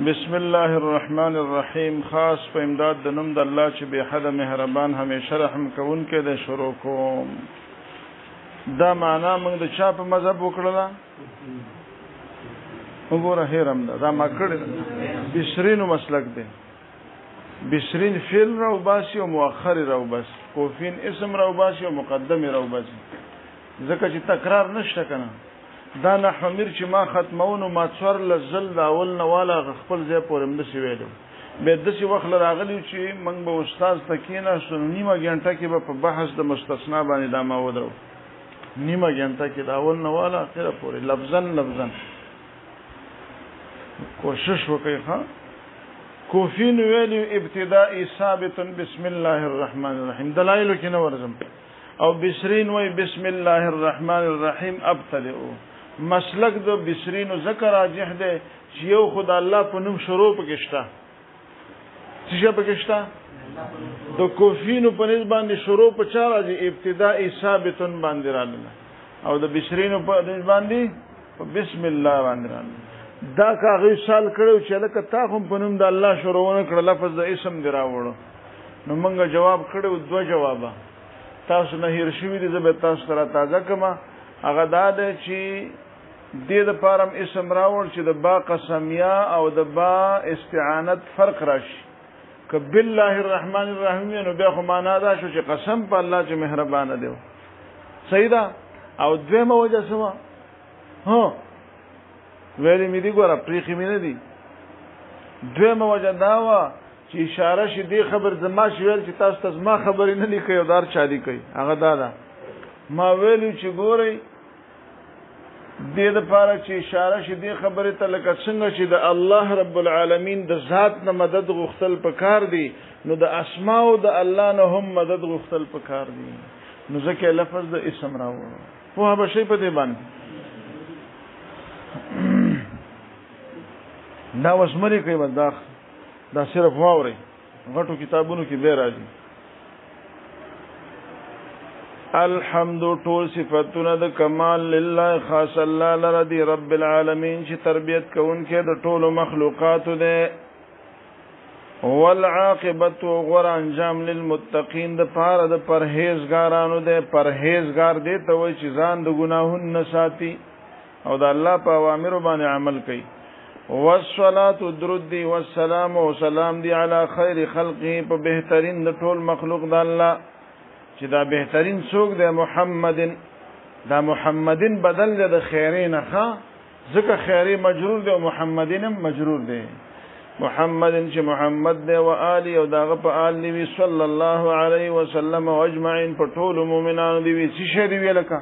بسم الله الرحمن الرحیم. خاص په امداد د نوم د الله چې بے حد مهربان همیشه رحم کوونکی دی. شروع کوم. دا معنا موږ د چا په مذهب وکړله؟ وګوره هیرم ده، دا ما کړې ده. بشرینو مسلک دی. بشرین فعل راو باسي او مؤخر راو باسي، کوفین اسم راو باسي او مقدم راو باسي، ځکه چې تکرار نشته کنه. دا نحو میر چې ما ختمونو ما 14 ځل د اول نه والا خپل ځای پورې هم داسې ویلو. بیا داسې وخت له راغلی چې موږ به استاد ته کېناستو، نو نیمه ګنټه کې به په بحث د مستثنا باندې دا ما ودرو. نیمه ګنټه کې د اول نه والا اخره پورې لفظاً لفظاً کوشش وکړئ. ښه، کوفین ویلی ابتدائی ثابت بسم الله الرحمن الرحیم، دلایلو کې نه ورځم. او بشرین وی بسم الله الرحمن الرحیم ابتدئو. مسلک د بشرینو ذکر راجح دی چې یو خدای الله په نوم شروع پکې شته. څه شی پکې شته؟ د کوفینو په نسبت باندې شروع په چا راځي؟ ابتدائی ثابت باندې راغله، او د بشرینو په نسبت باندې په بسم الله باندې راغله. دا کاغی سال کړو چې لکه تا هم په نوم د الله شروع نه کړ، لفظ د اسم دی راوړو. نو موږ جواب کړو، دوه جوابه تاسو نه هیر شوي دي، زه به تاسو سره تازه کړم. هغه دا دی چې دې د پارم اسم راوړ چې د با قسمیه او د با استعانت فرق راشي. که بالله الرحمن الرحیم نو بیا خو معنا دا شو چې قسم په الله چې مهربان دی. صحیح ده. او دویمه وجه څه وه؟ ها ویلې مې دي، ګوره پرېښې مې نه دي. دویمه وجه دا وه چې اشاره شي دې خبر زما شي ویل چې تاسو ته زما خبرې نه لیکئ او دار چا لیکئ. هغه دا ده، ما ویلو چې ګورئ دې دپاره چې اشاره شي دې خبرې ته لکه څنګه چې د الله رب العالمین د ذات نه مدد غوښتل پکار دي، نو د اسماء د الله نه هم مدد غوښتل پکار دي. نو ځکه لفظ د اسم راوړو. پوهه به شئ په دې باندې. دا اوس مه لیکئ، بس دا صرف واورئ، غټو کتابونو کې به راځي. الحمد ټول صفاتونه د کمال لله خاص الله لره دی، رب العالمین چې تربیت کوونکی د ټولو مخلوقاتو دی. والعاقبت غوره انجام للمتقین د پاره د پرهیزګارانو دی. پرهیزګار دی ته وایي چې ځان د ګناهونو نه ساتي او د الله په اوامرو باندې عمل کوي. والصلاة درود دی، والسلام او سلام دی علی خیر خلقه په بهترین د ټول مخلوق د الله، چې دا بهترین څوک دی؟ محمدن. دا محمدن بدل دی د خیرې نه، ښه ځکه خیرې مجرور دی او محمدن هم مجرور دی. محمدن چې محمد دی، و آلی او داغه په آل دی وي، صلی الله علیه وسلم او اجمعین په ټولو مؤمنانو دی وي. څه شی دی وي؟ لکه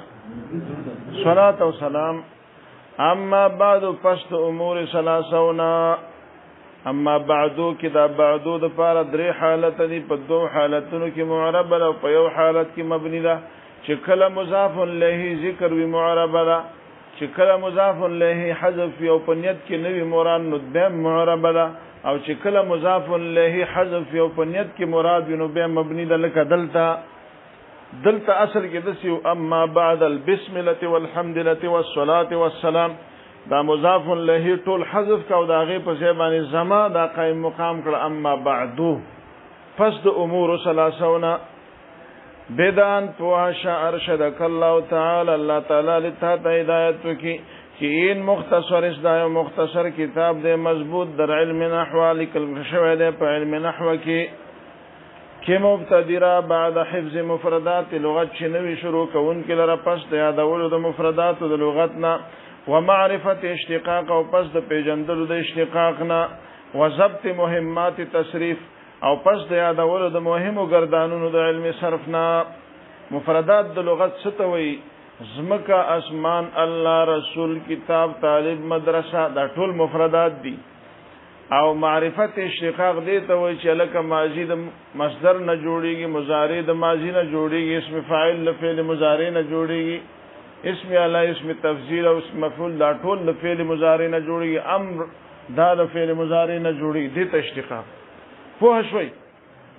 صلات او سلام. اما بعد پس د امور ثلاثونا. اما بعدو کې دا بعدو د پاره درې حالت دي. په دوو حالتونو کې معرب ده او په یو حالت کې مبني ده. چې کله مضاف الیه ذکر وي معرب ده، چې کله مضاف الیه حذف وي او په نیت کې نوي مراد نو بیا معرب ده، او چې کله مضاف الیه حذف وي او په نیت کې مراد وي نو بیا مبني ده. لکه دلته اصل کې دسی اما بعد البسمله والحمدله والصلاه والسلام، دا مضاف الیه ټول حذف کا او دا غي په ځای باندې زما دا قائم مقام کړ. اما بعدو پس د امور ثلاثونه بدان پوهشه ارشدک الله تعالی، الله تعالی لتا ته هدایت وکي چې ان مختصر اس دا یو مختصر کتاب دی، مضبوط در علم نحو لیکل شوی دی په علم نحو کې، کې مبتدرا بعد حفظ مفردات لغت چې نوی شروع کوونکي لره پس د یادولو د مفرداتو د لغت نه، ومعرفت اشتقاق او پس د پیژندلو د اشتقاق نه، وضبط مهمات تصریف او پس د یادولو د مهمو ګردانونو د علم صرف نه. مفردات د لغت څه ته وایي؟ ځمکه، اسمان، الله، رسول، کتاب، طالب، مدرسه، دا ټول مفردات دي. او معرفت اشتقاق دې ته وایي چې لکه ماضی د مصدر نه جوړیږي، مضارع د ماضی نه جوړیږي، اسم فاعل له فعل مضارع نه جوړیږي، اسم اعلی، اسم تفضیل او اسم مفعول، دا ټول د فعل مضارع نه جوړیږي، امر دا د فعل مضارع نه جوړیږي. دې ته اشتقاق پوه شوي.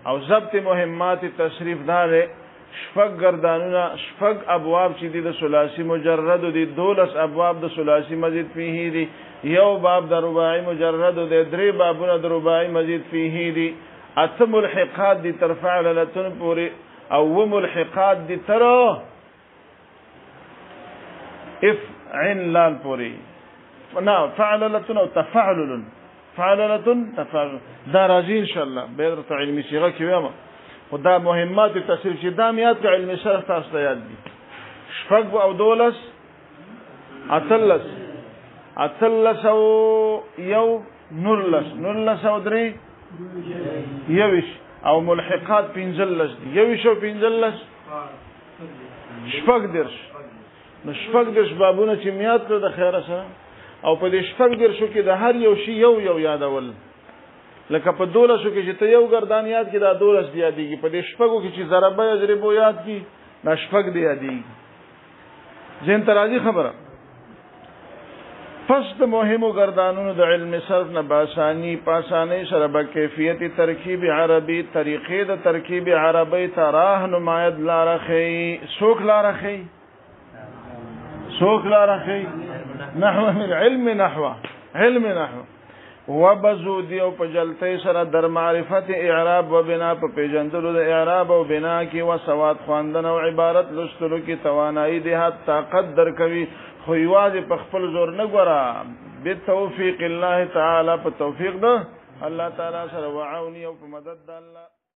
او ضبط مهمات تصریف دا دی شپږ ګردانونه، شپږ ابواب چې دي د ثلاثي مجرد دي، 12 ابواب د ثلاثي مزید فيه دي، یو باب د رباعي مجرد دی، درې بابونه د رباعي مزید فيه دي، اته ملحقات دي تر فعللتون پورې، او و ملحقات دي تر اف عین لال پورې. نه فعللتون او تفعلل، فعللتون تفعل، دا راځي ان شاء الله به درته علمي صيغه کې وایم. خو دا مهمات تصریف چې دا مې یاد کړه، علمي شرح تاسو ته یاد دي. شپږ او 12 18، 18 او یو 19، 19 او درې 21، او ملحقات 15 دي، 21 او 15 36. نو 36 بابونه چې مې یاد کړه د خیره سره، او په دې 36 کې د هر یو شی یو یو یادول، لکه په 12 کې چې ته یو ګردان یاد کې دا 12 دی یادېږي، په دې شپږو کې چې ضربه یضربو یاد کی دا شپږ دی یادېږي. ذهن ته راځي خبره؟ پس د مهمو ګردانونو د علم صرف نه باسانی پاسانی سره به کیفیت ترکیب عربي، طریقې د ترکیب عربی ته راه نماید لاره ښیي. څوک لاره ښیي؟ څوک لاره ښیي؟ نحو من علم نحو، علم نحو وبزودی او په جلتۍ سره در معرفت اعراب و بنا، په پیژندلو د اعراب او بنا کې، و سواد خواندن او عبارت لوستلو کې توانایي د حد طاقت درکوي. خو یوازې په خپل زور نه ګوره، بتوفیق الله تعالی، په توفیق ده الله تعالی سره، وعوني او په مدد د الله.